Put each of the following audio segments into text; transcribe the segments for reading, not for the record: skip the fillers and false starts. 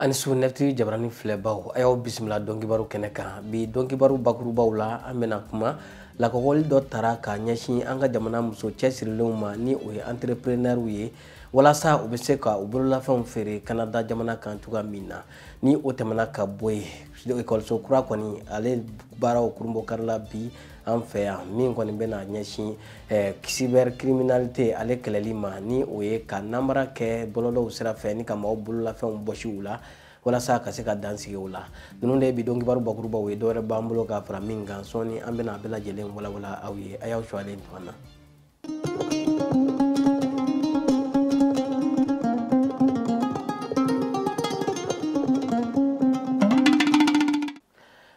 Ani su nɛti jabarani filɛbaw a y'aw bisimila dɔnkibaru kɛnɛ kan. Bi dɔnkibaru bakurubaw la, an bɛna kuma lakɔkɔli dɔ tara k'a ɲɛsin an ka jamana muso cɛsirilenw ma, ni o ye entrepreneurw ye, walasa u bɛ se ka u bololafɛnw feere Canada jamana kan cogoya min na. Ni o tɛmɛna ka bɔ yen, ekɔliso kura kɔni ale baaraw kurunbonkarila bi an fɛ yan, min kɔni bɛna ɲɛsin cybercriminalité ale kɛlɛli ma, ni o ye ka namara kɛ bɔlɔlɔw sira fɛ ni ka maaw bololafɛnw bɔsi u la walasa ka se ka dan sigi o la. Ninnu de ye bi dɔnkibaru bakurubaw ye. Dɔwɛrɛ b'an bolo ka fara min kan sɔɔni, an bɛna a bɛɛ lajɛlen walawala aw ye. A y'aw suwalen to an na.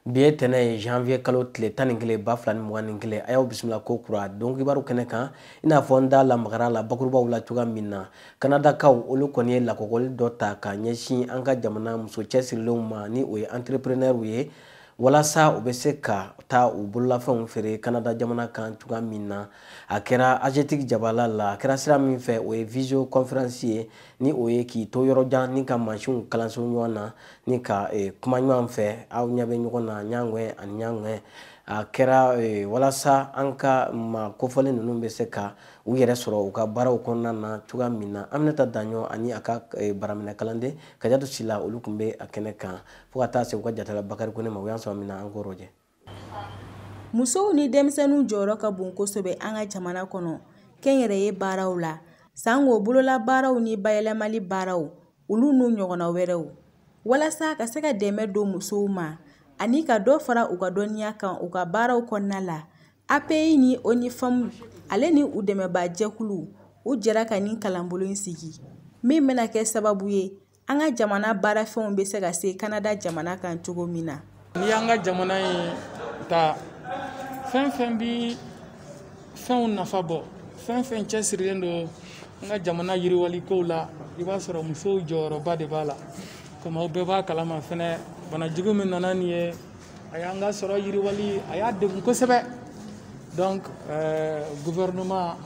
Bi ye tɛnɛ ye, janvier kalo tile 11 2021. A y'aw bisimila ko kura dɔnkibaru kɛnɛ kan. I n'a fɔ n da lamagara la bakurubaw la cogoya min na, Kanadakaw olu kɔni ye lakɔkɔli dɔ ta k'a ɲɛsin an ka jamana muso cɛsirilenw ma, ni o ye entrepreneurw ye, walasa u bɛ se ka taa u bololafɛnw feere Canada jamana kan cogoya min na. A kɛra AGETIC jabala la, a kɛra sira min fɛ, o ye visio conférence ye, ni o ye k'i to yɔrɔ jan ni ka mansinw kalanso ɲɔgɔn na ni ka kuma ɲɔgɔn fɛ, aw ɲɛ bɛ ɲɔgɔn na ɲaŋɛ ani ɲaŋɛ. A kɛra walasa an ka maa kofɔlen ninnu bɛ se ka u yɛrɛ sɔrɔ u ka baaraw kɔnɔna na cogoya min na. Aminata Daɲɔ ani a ka baraminɛ kalanden Kajatu Sila, olu tun bɛ a kɛnɛ kan, fo ka taa se u ka jatala Bakari Kone ma. U y'an sɔrɔ min na, an k'o rɔjɛ. Musow ni denmisɛnninw jɔyɔrɔ ka bon kosɛbɛ an ka jamana kɔnɔ kɛnyɛrɛye baaraw la, sango bololabaaraw ni bayɛlɛmali baaraw, olu n'u ɲɔgɔnna wɛrɛw, walasa ka se ka dɛmɛ don musow ma ani ka dɔ fara u ka dɔnniya kan u ka baaraw kɔnɔna la. API ni ONU Femmes ale ni u dɛmɛbaajɛkulu, u jɛra ka nin kalanbolo in sigi, min bɛna kɛ sababu ye an ka jamana baarafɛnw bɛ se ka se Canada jamana kan cogo min na. N'i y'an ka jamana in ta, fɛn fɛn bi fɛnw nafa bɔ, fɛn fɛn cɛsirilen don an ka jamana yiriwalikow la, i b'a sɔrɔ musow jɔyɔrɔba de b'a la. Komi aw bɛɛ b'a kalama fɛnɛ, banajugu min nana nin ye, a y'an ka sɔrɔ yiriwali, a y'a degun kosɛbɛ. Donc gouvernement,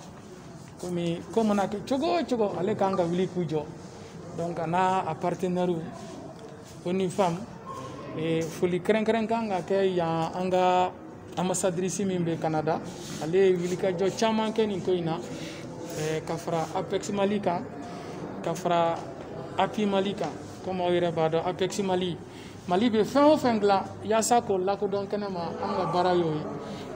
komi ko mana kɛ cogo o cogo, ale kan ka wuli k'u jɔ. Donc a n'a a partenaire ONU Femmes, foli kɛrɛnkɛrɛn kan ka kɛ yan an ka ambassadrice min bɛ Canada, ale ye wulikajɔ caman kɛ nin ko in na, ka fara APEX Mali kan, ka fara API Mali kan. Komi aw yɛrɛ b'a dɔn, APEX Mali, Mali bɛ fɛn o fɛn dilan yaasa k'o lakodɔn kɛnɛ ma, an ka baara y'o ye.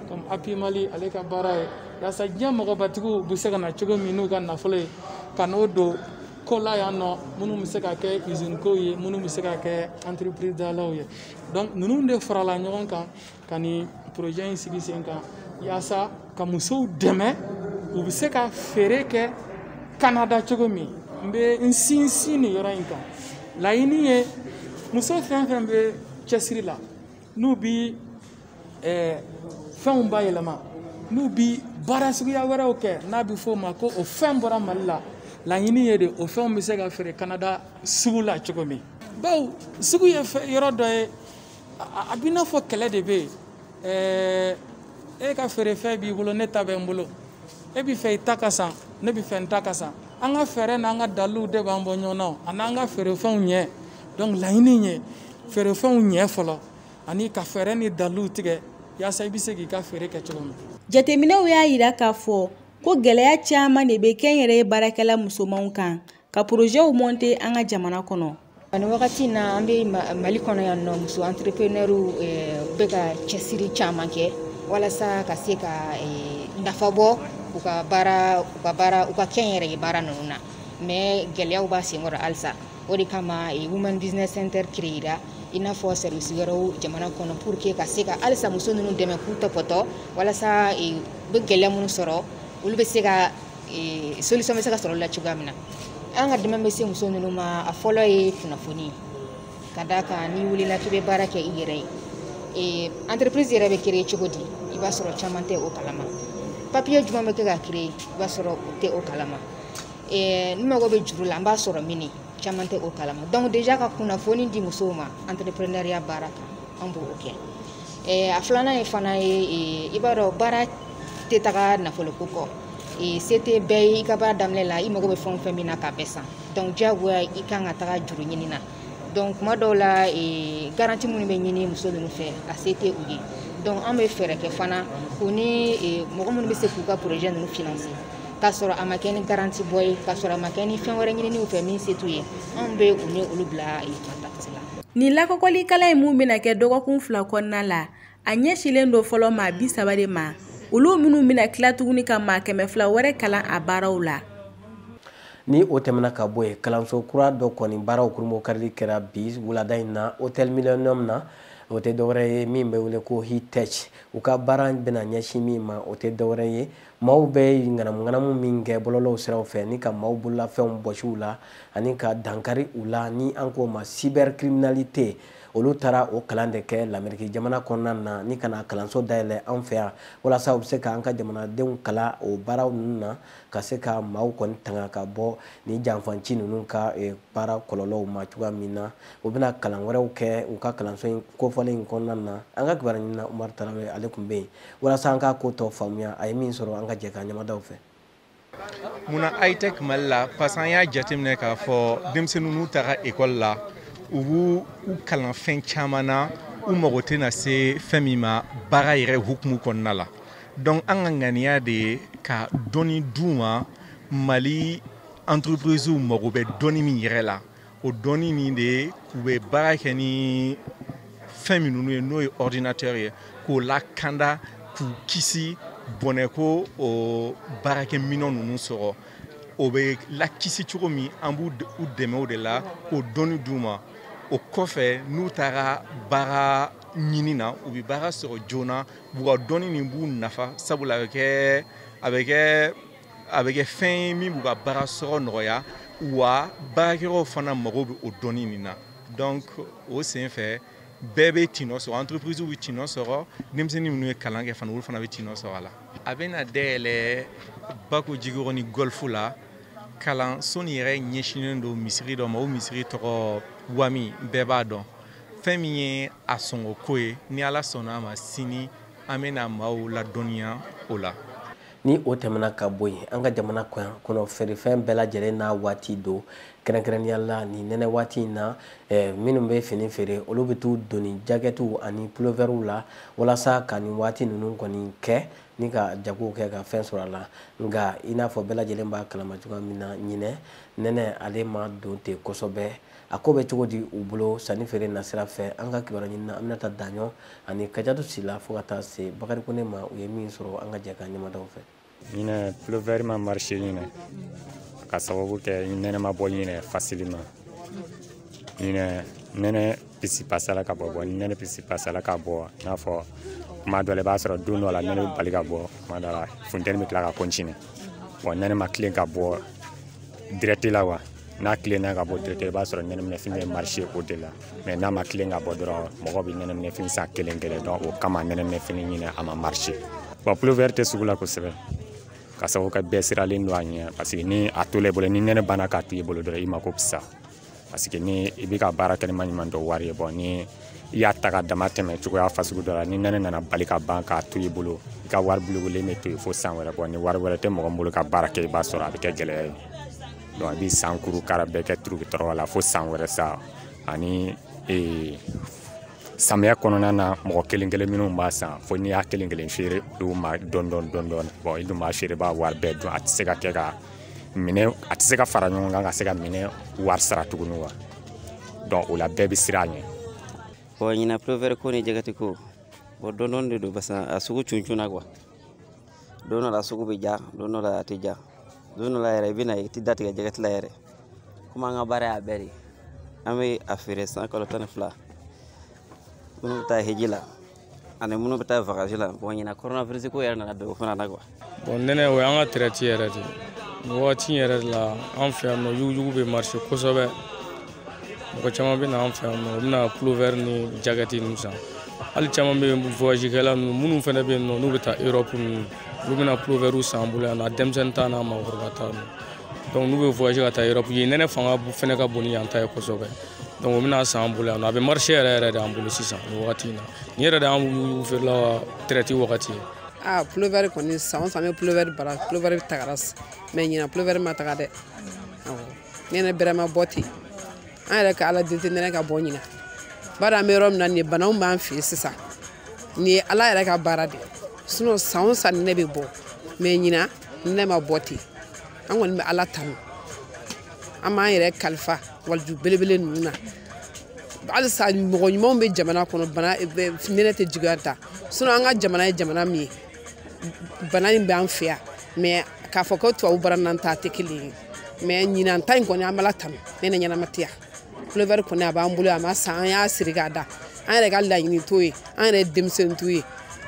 Comme API Mali, ale ka baara ye yaasa diɲɛ mɔgɔbatigiw bɛ se ka na cogo min n'u ka nafolo ye, ka n'o don ko la yan nɔ, minnu bɛ se ka kɛ usine kow ye, minnu bɛ se ka kɛ entreprise dalaw ye. Donc ninnu de farala ɲɔgɔn kan ka nin projet in sigi sen kan yaasa ka musow dɛmɛ u bɛ se ka feere kɛ Canada cogo min. N bɛ n sinsin nin yɔrɔ in kan. Laɲini ye muso fɛn fɛn bɛ cɛsiri la, n'u bi fɛnw bayɛlɛma, n'u bi baara suguya wɛrɛw kɛ, n'a bɛ f'o ma ko o fɛn bɔra Mali la, laɲini ye de o fɛnw bɛ se ka feere Canada sugu la cogo min. Bawo sugu ye yɔrɔ dɔ ye, a b'i n'a fɔ kɛlɛ de bɛ yen. E ka feerefɛn b'i bolo, ne ta bɛ n bolo, e b'i fɛ i ta ka san, ne b'i fɛ n ta ka san. An ka fɛɛrɛ n'an ka daliluw de b'an bɔ ɲɔgɔn na, a n'an ka feerefɛnw ɲɛ. Donc laɲini ye feerefɛnw ɲɛ fɔlɔ, ani ka fɛɛrɛ ni daliluw tigɛ yaasa i bɛ se k'i ka feere kɛ cogo min. Jateminɛw y'a yira k'a fɔ ko gɛlɛya caman de bɛ kɛnyɛrɛye baarakɛla musomanw kan ka porozɛw monter an ka jamana kɔnɔ. Nin wagati in na, an bɛ Mali kɔnɔ yan nɔ, muso entrepreneurw bɛ ka cɛsiri caman kɛ walasa ka se ka nafa bɔ u ka baara, u ka baara, u ka kɛnyɛrɛye baara ninnu na. Mais gɛlɛyaw b'a senkɔrɔ halisa. O de kama Women Business Center créera i n'a fɔ service wɛrɛw jamana kɔnɔ, pour que ka se ka halisa muso ninnu dɛmɛ k'u tɔpɔtɔ, walasa u bɛ gɛlɛya minnu sɔrɔ, olu bɛ se ka solution bɛ se ka sɔrɔ olu la cogoya min na. An ka dɛmɛ bɛ se muso ninnu ma, a fɔlɔ ye kunnafoni, ka d'a kan n'i wulila k'i bɛ baara kɛ i yɛrɛ ye, entreprise yɛrɛ bɛ créer cogo di, i b'a sɔrɔ caman tɛ o kalama. Papier jumɛn bɛ kɛ ka créer, i b'a sɔrɔ o tɛ o kalama. N mago bɛ juru la, n b'a sɔrɔ min, caman tɛ o kalama. Donc déjà ka kunnafoni di musow ma entrepreneuriat baara kan, an b'o kɛ. A filanan ye fana ye, i b'a dɔn baara tɛ taga nafolo ko kɔ. Se tɛ bɛɛ ye, i ka baara daminɛ la, i mago bɛ fɛn o fɛn min na k'a bɛɛ san. Donc diyagoya i kan ka taga juru ɲini na. Donc kuma dɔw la garantie minnu bɛ ɲini muso ninnu fɛ, a se tɛ u ye. Donc an bɛ fɛɛrɛ kɛ fana k'u ni mɔgɔ minnu bɛ se k'u ka projet ninnu financer, k'a sɔrɔ a ma kɛ ni garantie bɔ ye, k'a sɔrɔ a ma kɛ ni fɛn wɛrɛ ɲininiw fɛ min se t'u ye, anw bɛ u ni olu bila contact la. Nin lakɔkɔlikalan in mun bɛna kɛ dɔgɔkun 2 kɔnɔna la, a ɲɛsinnen don fɔlɔ maa 30 de ma, olu minnu bɛna tila tuguni ka maa 200 wɛrɛ kalan a baaraw la. Ni o tɛmɛna ka bɔ yen, kalanso kura dɔ kɔni baaraw kurunbonkarili kɛra bi wulada in na Hôtel Millennium na. O tɛ dɔwɛrɛ ye min bɛ wele ko Hitech. U ka baara bɛna ɲɛsin min ma, o tɛ dɔwɛrɛ ye maaw bɛ ŋanamu min kɛ bɔlɔlɔw siraw fɛ ni ka maaw bololafɛnw bɔsi u la ani ka dankari u la, ni an k'o ma cybercriminalité. Olu taara o kalan de kɛ Lameriki jamana kɔnɔna na ni ka na kalanso dayɛlɛ an fɛ yan, walasa u bɛ se k'an ka jamanadenw kalan o baaraw ninnu na, ka se ka maaw kɔni tanga ka bɔ ni janfanci ninnu ka baara kɔlɔlɔw ma cogoya min na. U bɛna kalan wɛrɛw kɛ u ka kalanso in kofɔlen in kɔnɔna na. An ka kibaruya ɲinina Umaru Tarawele, ale tun bɛ yen walasa an k'a ko tɔ faamuya. A ye min sɔrɔ, an ka jɛ k'a ɲɛmadaw fɛ. Munna Hitech Mali la? Parce que an y'a jateminɛ k'a fɔ denmisɛnninw n'u taara ekɔli la, u b'u u kalan fɛn caman na, u mago tɛna se fɛn min ma baara yɛrɛ hukumu kɔnɔna la. Donc an ka ŋaniya de ye ka dɔnni d'u ma. Mali entreprise mago bɛ dɔnni min yɛrɛ la, o dɔnni nin de ye k'u bɛ baara kɛ ni fɛn minnu ye, n'o ye ordinateur ye, k'o lakanda, k'u kisi bɔnɛ ko o baarakɛminɛn ninnu sɔrɔ. O bɛ lakisi cogo min, an b'u dɛmɛ o de la k'o dɔnni d'u ma. O kɔfɛ, n'u taara baara ɲini na, u bɛ baara sɔrɔ joona, u ka dɔnni nin b'u nafa, sabula a bɛ kɛ fɛn ye min b'u ka baara sɔrɔ nɔgɔya, wa baarakɛyɔrɔw fana mago bɛ o dɔnni nin na. Donc o senfɛ, bɛɛ bɛ tinɔ sɔrɔ, entreprise bɛ tinɔ sɔrɔ, denmisɛnnin minnu ye kalan kɛ fana, olu fana bɛ tinɔ sɔrɔ a la. A bɛna dayɛlɛ Bako Jikɔrɔni Golf la. Kalanso nin yɛrɛ ɲɛsinnen don misiri dɔ ma, o misiri tɔgɔ Wami, bɛɛ b'a dɔn. Fɛn min ye a sɔngɔ ko ye, ni Ala sɔnna a ma, sini an bɛna maaw ladɔnniya o la. Ni o tɛmɛna ka bɔ yen, an ka jamana kɔnɔ feerefɛn bɛɛ lajɛlen n'a waati don, kɛrɛnkɛrɛnnenya la nin nɛnɛ waati in na, minnu bɛ fini feere, olu bɛ t'u doni jakɛtiw ani pulofɛriw la walasa ka nin waati ninnu kɔni kɛ ni ka jagow kɛ ka fɛn sɔrɔ a la. Nka i n'a fɔ bɛɛ lajɛlen b'a kalama cogoya min na, ɲinɛ nɛnɛ ale ma don ten kosɛbɛ. A ko bɛ cogo di u bolo sanni feere nasira fɛ? An ka kibaruya ɲinina Aminata Daɲɔ ani Kajatu Sila fo ka taa se Bakari Kone ma, u ye min sɔrɔ, an ka jɛ ka ɲɛmadaw fɛ. Ɲinɛ pulofɛri ma marché ɲinɛ ka sababu kɛ nɛnɛ ma bɔ ɲinɛ facilement. Ɲinɛ nɛnɛ pisi pasala ka bɔ, nɛnɛ pisi pasala ka bɔ, i n'a fɔ kuma dɔ la i b'a sɔrɔ don dɔ la nɛnɛ bɛ bali ka bɔ, kuma dɔ la funteni bɛ tila ka continuer. Bon, nɛnɛ ma tilen ka bɔ direct la wa, n'a tilenna ka bɔ direct, i b'a sɔrɔ nɛnɛminɛfin bɛ marché o de la. Mais n'a ma tilen ka bɔ dɔrɔn, mɔgɔw bɛ nɛnɛminɛfin san kelen kelen. Donc o kama nɛnɛminɛfin ɲinɛ a ma marché. Bon, pulofɛri tɛ sugu la kosɛbɛ, ka sababu kɛ bɛɛ siralen don a ɲɛ, parce que ni a tola i bolo, ni nɛnɛ banna k'a to i bolo dɔrɔn, i mako bɛ sa. Parce que ni i bɛ ka baara kɛ ni maɲuman dɔ wari ye, bon, ni i y'a ta ka dama tɛmɛ cogoya fasugu dɔ la, ni nɛnɛ nana bali ka ban k'a to i bolo, i ka wari bulugulen bɛ to yen fo san wɛrɛ. Bon, ni wari wɛrɛ tɛ mɔgɔ min bolo ka baara kɛ, i b'a sɔrɔ a bɛ kɛ gɛlɛya ye. Donc i bɛ san kuru kara bɛɛ kɛ turuki tɔrɔ la fo san wɛrɛ sa. Ani samiya kɔnɔna na, mɔgɔ kelen kelen minnu b'a san, fo n'i y'a kelen kelen feere olu ma dɔɔni dɔɔni dɔɔni dɔɔni. Bon, i dun b'a feere, i b'a wari bɛɛ dun, a tɛ se ka kɛ ka minɛ, a tɛ se ka fara ɲɔgɔn kan ka se ka minɛ wari sara tuguni wa. Donc o la bɛɛ bɛ siran a ɲɛ. Bon, ɲinan pulofɛri ko ni jɛgɛti ko, bon, dɔɔni dɔɔni de don, parce que a sugu cuncunna quoi. Don dɔ la sugu bɛ ja, don dɔ la a tɛ ja, don dɔ la yɛrɛ i bɛ na i tɛ da tigɛ jɛgɛti la yɛrɛ. Komi an ka baara y'a bɛɛ de ye, an bɛ a feere san kalo 12, minnu bɛ taa heji la ani minnu bɛ taa vacance la. Bon, ɲinan coronavirus ko yɛrɛ nana don o fana na quoi. Bon, nɛnɛ o y'an ka traite yɛrɛ de ye. Nin waati in yɛrɛ de la, an fɛ yan nɔ, yuguyugu bɛ marché kosɛbɛ. Mɔgɔ caman bɛ na an fɛ yan nɔ, u bɛna pulofɛri ni jakɛti ninnu san. Hali caman bɛ yen, voyage kɛla ninnu minnu fana bɛ yen nɔ, n'u bɛ taa Europe ninnu, olu bɛna pulofɛriw san an bolo yan nɔ, a denmisɛnnin ta n'a maakɔrɔba ta ninnu. Donc n'u bɛ voyage ka taa Europe, yen nɛnɛ fanga fana ka bon ni yan ta ye kosɛbɛ. Donc u bɛna san an bolo yan nɔ, a bɛ marché yɛrɛ yɛrɛ de an bolo sisan nin wagati in na. Nin yɛrɛ de y'an yuguyugu feerelaw ka traite wagati ye. Ah, pulofɛri kɔni san o san bɛ pulofɛri bara, pulofɛri tagara, mais ɲinan pulofɛri ma taga dɛ. Awɔ, nɛnɛ bɛrɛ ma bɔ ten. An yɛrɛ ka Ala deli tɛ nɛnɛ ka bɔ ɲina. Bari an bɛ yɔrɔ min na nin ye, banaw b'an fɛ yen sisan. Nin ye Ala yɛrɛ ka baara de ye. Sinon san o san nɛnɛ bɛ bɔ. Mais ɲina nɛnɛ ma bɔ ten. An kɔni bɛ Ala tanu. An b'an yɛrɛ kalifa waliju belebele ninnu na. Halisa mɔgɔ ɲumanw bɛ jamana kɔnɔ, bana nɛnɛ tɛ juguya ta. Sinon an ka jamana ye jamana min ye, bana in b'an fɛ yan. Mais k'a fɔ ko tubabu baara n'an ta tɛ kelen ye. Mais ɲinan ta in kɔni an b'Ala tanu, nɛnɛ ɲɛnama tɛ yan. Pulɔvɛri kɔni a b'an bolo, a ma san, an y'a siri k'a da. An yɛrɛ ka laɲini t'o ye, an yɛrɛ ye denmisɛnnin t'o ye.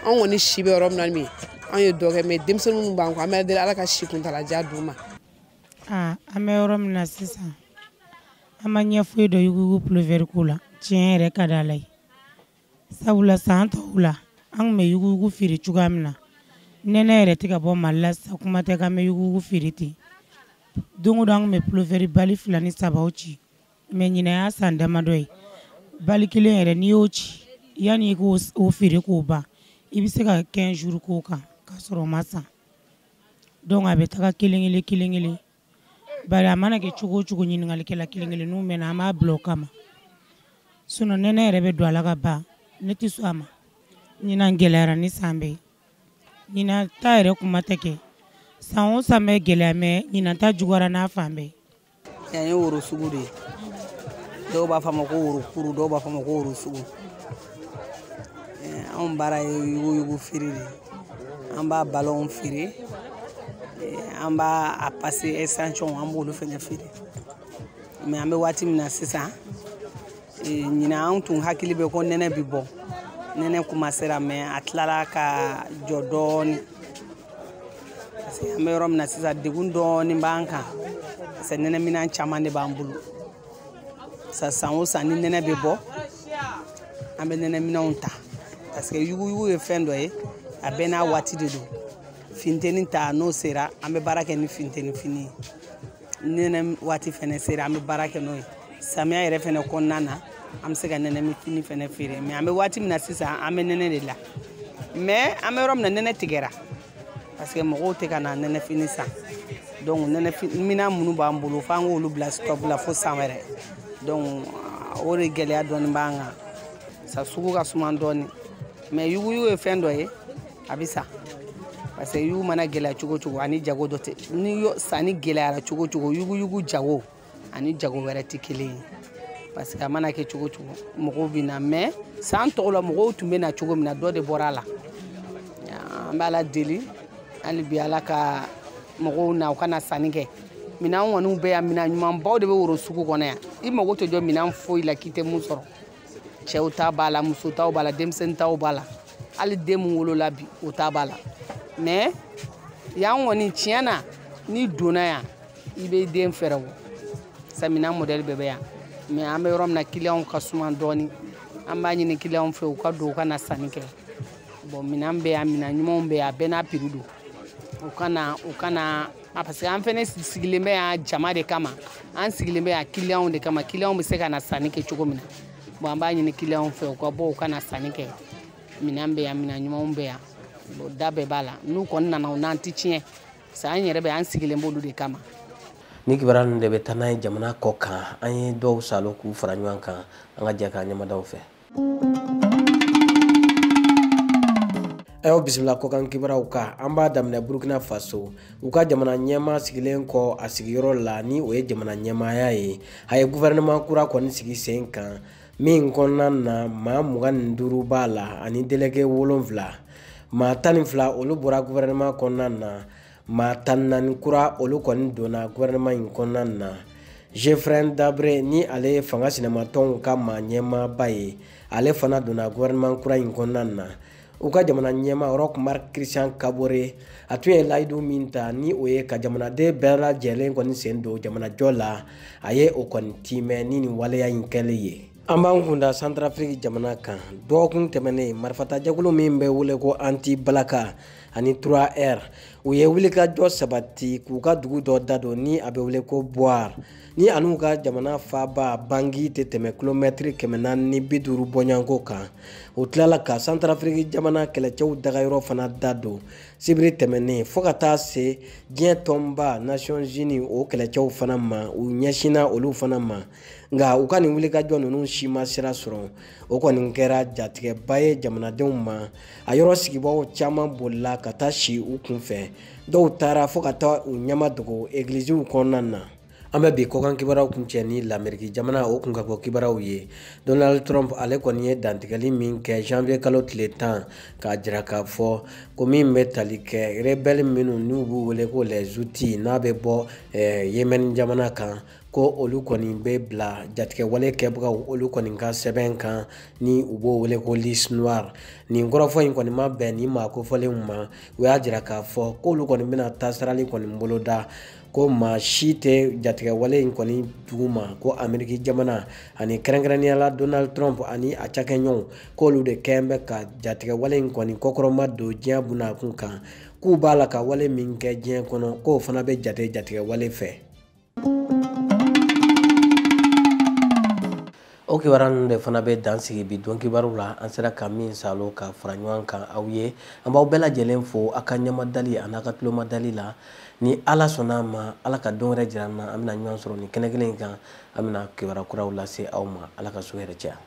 An kɔni si bɛ yɔrɔ min na min, an ye dɔ kɛ, mais denmisɛnnin minnu b'an kɔ, an bɛ deli Ala ka si kuntalajan d'u ma. An bɛ yɔrɔ min na sisan, an ma ɲɛ foyi dɔn yuguyugu pulɔvɛri ko la, tiɲɛ yɛrɛ ka di Ala ye. Sabula san tɔw la, an tun bɛ yuguyugu feere cogoya min na, nɛnɛ yɛrɛ tɛ ka bɔ Mali la sisan, kuma tɛ k'an bɛ yuguyugu feere ten. Don o don an tun bɛ pulɔvɛri bali 2 ni 3 ci, mais ɲinɛ y'a san damadɔ ye. Bali kelen yɛrɛ n'i y'o ci, yanni i k'o feere k'o ban, i bɛ se ka 15 jours k'o kan k'a sɔrɔ o ma san. Donc a bɛ taga kelen kelen kelen kelen. Bari a mana kɛ cogo o cogo, ɲininkalikɛla kelen kelenninw bɛ na, an b'a bila o kama. Sinon nɛnɛ yɛrɛ bɛ don a la ka ban, ne tɛ sɔn a ma. Ɲinan gɛlɛyara ni san bɛɛ ye. Ɲinan ta yɛrɛ kuma tɛ kɛ. San o san bɛ gɛlɛya, mais ɲinan ta juguyara n'a fan bɛɛ. Yan ye woro sugu de ye. Dɔw b'a fɔ a ma ko worokuru, dɔw b'a fɔ a ma ko woro sugu. Anw baara ye yuguyugu feere de ye. An b'a balonw feere, an b'a a pase extension, an b'olu fɛnɛ feere. Mais an bɛ waati min na sisan, ɲinan an tun hakili bɛ ko nɛnɛ bi bɔ. Nɛnɛ commencera, mais a tilala ka jɔ dɔɔni. Parce que an bɛ yɔrɔ min na sisan, degun dɔɔni b'an kan. Parce que nɛnɛminɛn caman de b'an bolo. San o san ni nɛnɛ bɛ bɔ, an bɛ nɛnɛminɛnw ta. Parce que yuguyugu ye fɛn dɔ ye, a bɛɛ n'a waati de don. Funteni ta n'o sera, an bɛ baara kɛ ni funteni fini ye. Nɛnɛ waati fɛnɛ sera, an bɛ baara kɛ n'o ye. Samiya yɛrɛ fɛnɛ kɔnɔna na, an bɛ se ka nɛnɛ fini fɛnɛ feere. Mais an bɛ waati min na sisan, an bɛ nɛnɛ de la. Mais an bɛ yɔrɔ min na, nɛnɛ tigɛra. Parce que mɔgɔw tɛ ka na nɛnɛ fini san. Donc nɛnɛ minɛn minnu b'an bolo, f'an k'olu bila stop la fo san wɛrɛ. Donc o de gɛlɛya dɔɔni b'an kan. Sa sugu ka suma dɔɔni. Mais yuguyugu ye fɛn dɔ ye, a bɛ sa. Parce que yugu mana gɛlɛya cogo o cogo, ani jago dɔ tɛ. Ni sanni gɛlɛyara cogo o cogo, yuguyugu jago ani jago wɛrɛ tɛ kelen ye. Parce que a mana kɛ cogo o cogo, mɔgɔw bɛ na. Mais san tɔw la, mɔgɔw tun bɛ na cogo min na, dɔ de bɔra a la. An bɛ Ala deli, hali bi Ala ka mɔgɔw na, u ka na sanni kɛ. Minɛn kɔni bɛ yan, minɛn ɲumanbaw de bɛ woro sugu kɔnɔ yan. I mago tɛ jɔ minɛn foyi la k'i tɛ mun sɔrɔ. Cɛw ta b'a la, muso taw b'a la, denmisɛnnin taw b'a la. Hali den mun wolola bi, o ta b'a la. Mais yan kɔni tiɲɛ na, n'i donna yan, i bɛ den fɛrɛ o. Sa minɛn modèle bɛɛ bɛ yan. Mais an bɛ yɔrɔ min na, clients ka suma dɔɔni. An b'a ɲini clients fɛ, u ka don, u ka na sanni kɛ. Bon, minɛn bɛ yan, minɛn ɲumanw bɛ yan, a bɛɛ n'a prix don. U ka na, u ka na, parce que an fɛnɛ sigilen bɛ yan jama de kama. An sigilen bɛ yan clients de kama. Clients bɛ se ka na sanni kɛ cogo min na. Bon, an b'a ɲini clients fɛ, u ka bɔ, u ka na sanni kɛ. Minɛn bɛ yan, minɛn ɲumanw bɛ yan. Bon, da bɛɛ b'a la. N'u kɔni nana, u n'an tɛ tiɲɛ. Parce que an yɛrɛ bɛ, an sigilen b'olu de kama. Ni kibaruya ninnu de bɛ taa n'a ye jamana kɔ kan, an ye dɔw salo k'u fara ɲɔgɔn kan, an ka jɛ k'an ɲɛmadaw fɛ. Aw bisimila kɔkan kibaruyaw kan. An b'a daminɛ Burkina Faso. U ka jamana ɲɛmaa sigilen kɔ a sigiyɔrɔ la, ni o ye jamana ɲɛmaaya ye, a ye gouvernement kura kɔni sigi sen kan, min kɔnɔna na maa 25 b'a la ani délégué 7. Maa 12 olu bɔra gouvernement kɔnɔna na, maa 14 kura olu kɔni donna gouvernement in kɔnɔna na. Geoffrey Dabré, ni ale ye fanga sinamatɔnw ka maa ɲɛmaaba ye, ale fana donna gouvernement kura in kɔnɔna na. U ka jamana ɲɛmaa Roch Marc Christian Kabore, a tun ye layidu min ta, ni o ye ka jamanaden bɛɛ lajɛlen kɔni sen don jamanajɔ la, a ye o kɔni timɛ ni nin waleya in kɛlen ye. An b'an kun da Centrafrique jamana kan. Dɔgɔkun tɛmɛnen, marifatajɛkulu min bɛ wele ko Anti-Balaka ani 3R, u ye wulikajɔ sabati k'u ka dugu dɔ da don, ni a bɛ wele ko Bouar, ni an'u ka jamana faaba Bangui tɛ tɛmɛ kilomɛtiri 450 bɔɲɔgɔnko kan. U tilala ka Centrafrique jamana kɛlɛcɛw dagayɔrɔ fana da don sibiri tɛmɛnen, fo ka taa se diɲɛ tɔnba Nations Unies o kɛlɛcɛw fana ma, u ɲɛsinna olu fana ma. Nka u ka nin wulikajɔ ninnu si ma sira sɔrɔ. O kɔni kɛra jatigɛba ye jamanadenw ma. A yɔrɔ sigibaaw caman bolila ka taa si u kunfɛ, dɔw taara fo ka taa u ɲɛma dogo egiliziw kɔnɔna na. An bɛ bi kɔkan kibaruyaw kuncɛ ni Lameriki jamana o kun ka bɔ kibaruyaw ye. Donald Trump ale kɔni ye dantigɛli min kɛ janvier kalo tile 10 k'a jira k'a fɔ ko min bɛ tali kɛ rebelle minnu n'u b'u wele ko les Houthis n'a bɛ bɔ Yemen jamana kan, ko olu kɔni bɛ bila jatigɛwale kɛbagaw olu kɔni ka sɛbɛn kan ni u b'o wele ko liste noire. Nin kɔrɔfɔ in kɔni ma bɛn nin maa kofɔlenw ma. U y'a jira k'a fɔ k'olu kɔni bɛna taasirali kɔni boloda, ko maa si tɛ jatigɛwale in kɔni duguma, ko Ameriki jamana ani kɛrɛnkɛrɛnnenya la Donald Trump ani a cakɛɲɔgɔnw k'olu de kɛn bɛ ka jatigɛwale in kɔni kɔkɔrɔma don diɲɛ bunakun kan, k'u b'a la ka wale min kɛ diɲɛ kɔnɔ k'o fana bɛ jate jatigɛwale fɛ. O kibaruya ninnu de fana bɛ dan sigi bi don kibaru la. An sera ka min salo ka fara ɲɔgɔn kan aw ye. An b'aw bɛɛ lajɛlen fo a ka ɲɛmadali a n'a ka tulomadali la. Ni Ala sɔnna a ma, Ala ka don wɛrɛ jira an na, an bɛna ɲɔgɔn sɔrɔ nin kɛnɛ kelen in kan, an bɛna kibaruya kuraw lase aw ma. Ala ka so hɛrɛ caya.